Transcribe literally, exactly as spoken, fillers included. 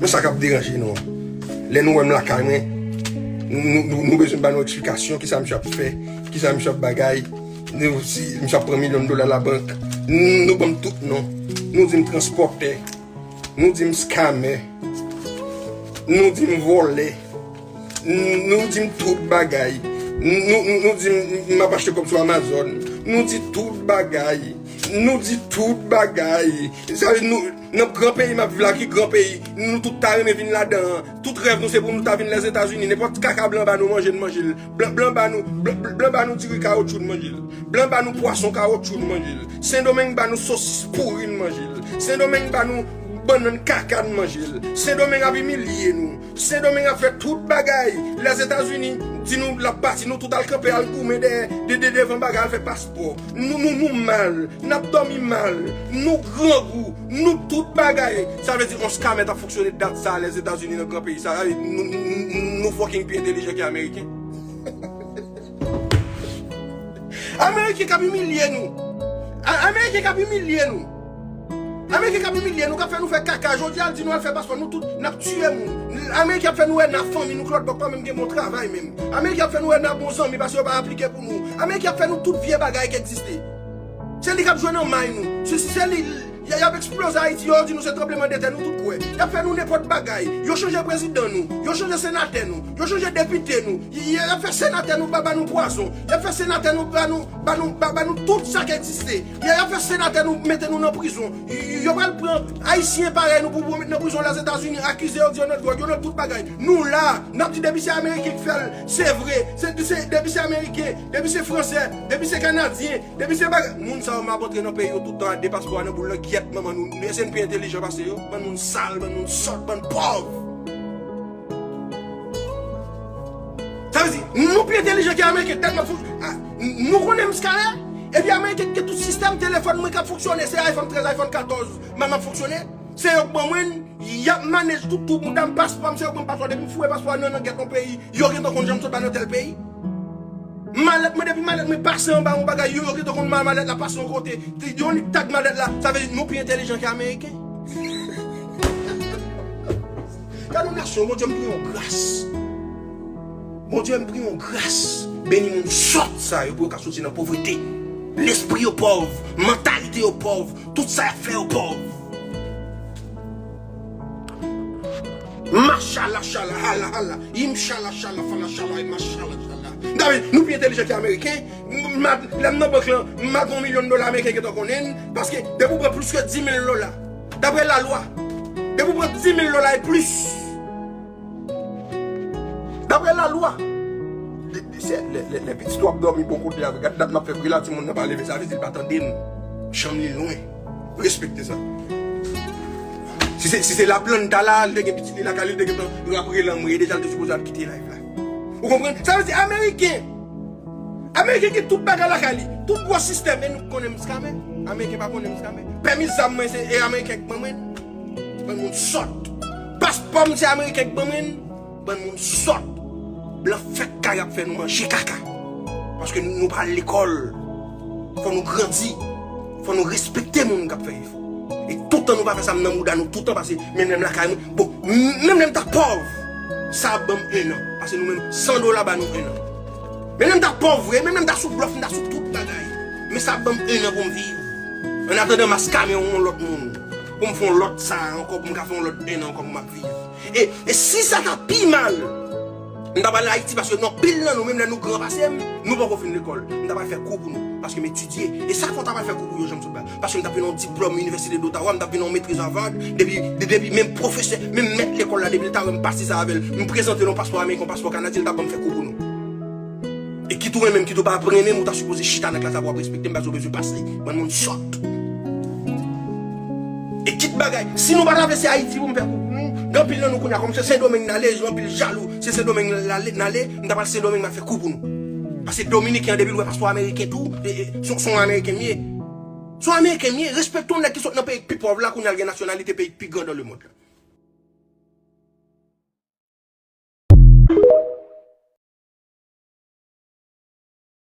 Sa k ap deranje nou an. Lè nou wè m lakay mwen, nou, nou, nou bezwen ba nou eksplikasyon kisa misye ap fè, kisa misye ap bagay, nou, si misye ap pran milyon dola labank. Nou, nou ban m tout non. Nou di m transpòtè. Nou di m skamè. Nou di m vòlè. Nou di m tout bagay. Nou, nou, nou di m, m ap achte kòb sou Amazon. Nou di tout bagay. Nou di tout bagay. Sa vle di nou, nan gran peyi m ap viv la, ki gran peyi, nou tout ta renmen vin ladan an. Tout rèv nou se pou nou ta vin Lèzetazini. Nenpòt kaka blan ba nou manje, n manje l. Blan, blan ba nou, blan, blan ba nou diri kawotchou, n manje l. Blan ba nou pwason kawotchou, n manje l. Sendomeng ba nou sosis pouri, n manje l. Sendomeng ba nou bannann kaka, n manje l. Sendomeng ap imilye nou. Sendomeng ap fè tout bagay. Lèzetazini di nou l ap pati, nou tout al kanpe, al goumen dèyè, de, de, devan bagay, al fè paspò. Nou, nou, nou mal, n ap dòmi mal, nou grangou, nou tout bagay. Sa vle di yon skamè t ap fonksyone dat sa a Lèzetazini nan gran peyi sa a. Nou, nou, nou, nou fucking pi entelijan ke Ameriken. Ameriken k ap imilye nou. A-, Ameriken k ap imilye nou. Ameriken k ap imilye nou, k ap fè nou fè kaka. Jodi a, l di nou al fè paspò, nou tout, n ap tiye moun. Ameriken ap fè nou wè n a fanmi, nou k lòt bò k pa menm gen bon travay menm. Ameriken ap fè nou wè n a bon zanmi paske yo pa aplike pou nou. Ameriken ap fè nou tout vye bagay ki egziste. Se li k ap jwe nan may nou. Se, se, se li, y, y ap eksploze Ayiti, yo di nou se tranblemanntè, nou tout kwè. Y ap fè nou nenpòt bagay. Yo chanje prezidan nou, yo chanje senatè nou, yo chanje depite nou. Y, y, y ap fè senatè nou ba, ba nou pwazon. Y ap fè senatè nou ba nou, ba nou, ba, ba nou tout sa k egziste. Y, y ap fè senatè nou mete nou nan prizon. Y, y, yo pral pran Ayisyen parèy nou pou, pou met nan prizon Lèzetazini, akize yo di yo nan dwòg, yo nan tout bagay. Nou la, n ap di depi se Ameriken k fè l, se vre. Se, se, depi se Ameriken, depi se Fransè, depi se Kanadyen, depi se bagay, moun sa yo m ap antre nan peyi yo tout tan a de paspò a nan boul nan gyèt manman nou. Èske n pi entelijan pase yo? Bann moun sal, bann moun sòt, bann pòv. Sa vle di, nou pi entelijan ke Ameriken, tèlman fou. A, nou konnen m skalè, epi Ameriken ki gen tout sistèm telefòn mwen k ap fonksyone, se iPhone trèz, iPhone katòz, m ap fonksyone. Se yo k ban mwen, y ap manage tout, tout mouda m, paspò m, se yo k ban m paspò. Depi m foure paspò a nan, nan gyèt yon peyi, yo gentan konn jan m sot ba nan tèl peyi. Malèt mwen, depi malèt mwen pase anba yon bagay, yo, yo gentan konn ma-, malèt la pase yon kote. Te, yon nèg tag malèt la, sa vle di nou pi entelijan ke Ameriken. Gade yon nasyon, Bondye m priye yon gras. Bondye m priye yon gras. Beni moun sòt sa yo pou yo ka soti nan povrete. Lespri yo pòv, mantalite yo pòv, tout sa y ap fè yo pòv. Machala chala, hala hala, im chala chala, fala chala, e machala chala. Dayè, nou pi entelijan ke Ameriken. M, m, lè m nan bank lan, m ap yon milyon dola Ameriken gentan konnen, paske depi w pran plis ke dis mil dola, daprè lalwa, depi w pran dis mil dola e plis, daprè lalwa, li, li, se, lè, lè, lè pitit ou ap dòmi bò kote a, gad dat m ap fè bri la, timoun nan pa leve, sa vle di l pa tande m. Chanm li lwen. Respekte sa. Si se, si se Laplanta la, li te gen pitit li lakay li, li te gentan rape l anmwe, deja l te sipoze al kite live la. Ou konprann? Sa vle di Ameriken. Ameriken gen tout bagay lakay li. Tout gwo sistèm, e nou konnen m skamè. Ameriken pa konnen m skamè. Pèmi zam mwen se, e Ameriken k ban mwen. Bann moun sòt. Paspò m se Ameriken k ban mwen. Bann moun sòt. Blan fèk kay ap fè nou manje kaka. Paske nou, nou pa al lekòl. Fò nou grandi. Fò nou respekte moun k ap fè efò. E toutan nou pa fè sa, m nan mouda nou toutan, pase menm lè m lakay mwen. Bon, m, menm lè m ta pòv, sa ap ban m en an. Pase nou menm, san dola ba nou en an. Menm lè m ta pòv vre, menm lè m ta sou blòf, m ta sou tout bagay. Men sa ap ban m en an pou m viv. Annatandan, m a skamè yon lòt moun. Pou m fè yon lòt sa ankò, pou m ka fè yon lòt en an ankò pou m ap viv. E, e si sa ta pi mal, m ta pral Ayiti, paske nan pil nan nou, menm lè nou gran pase m, nou poko fin lekòl. M ta pral fè kou pou nou, paske m etidye. E sa k fè w ta pral fè kou pou yo, jan m sot ba. Paske m t ap vin yon diplòm Inivèsite d'Ottawa, m t ap vin yon metriz Harvard, depi, de, depi menm pwofesè, menm mèt lekòl la, depi l ta wè m pase sa avè l, m prezante l yon paspò ameriken, yon paspò kanadyen, l t ap ban m fè kou pou nou. E kit ou renmen m, kit ou pa renmen m, ou ta sipoze chita nan klas la pou w ap respekte m, paske w bezwen pase. Bann moun sòt. E kit bagay, si nou pa t ap ese Ayiti pou m fè kou pou nou, gen anpil nan nou kounye a, kòm se Sendomeng n ale, anpil jalou, se Sendomeng n ale, n ale, m ta pral Sendomeng, m al fè kou pou nou. Paske Dominiken an, depi l wè paspò ameriken tou, e, e, se, se yon Ameriken m ye. Se yon Ameriken m ye, respekte yon nèg ki sot nan peyi k pi pòv la, kounye a l gen nasyonalite peyi k pi gran nan lemond la.